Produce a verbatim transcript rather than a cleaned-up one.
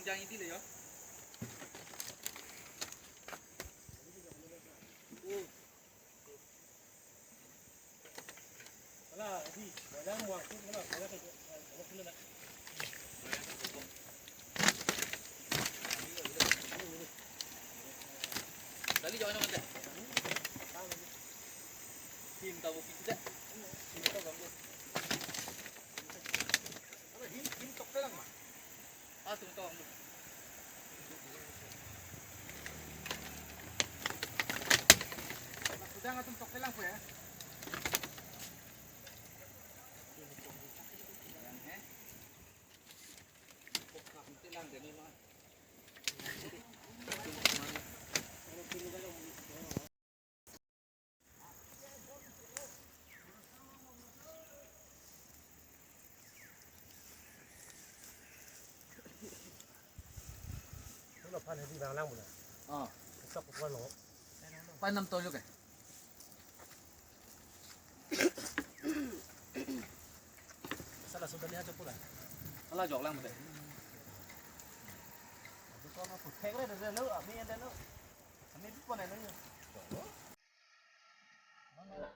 Jang idi le yo. Dali jawab nanti. Tim tahu kita. Tim tahu kamu. Tim, tim tok pelang mah. Ah, tim tok. Sudah ngatum tok pelang po ya. Pelang deh, memang. Lo pan hedi bang lang muna. Oh. Sok ko lo. Pan nam to lo ke. Sala sudah lihat pula. Ala jok lang mute. Itu kau mau putek le deh lo, ami ada lo. Ami pun ada lo. Mana?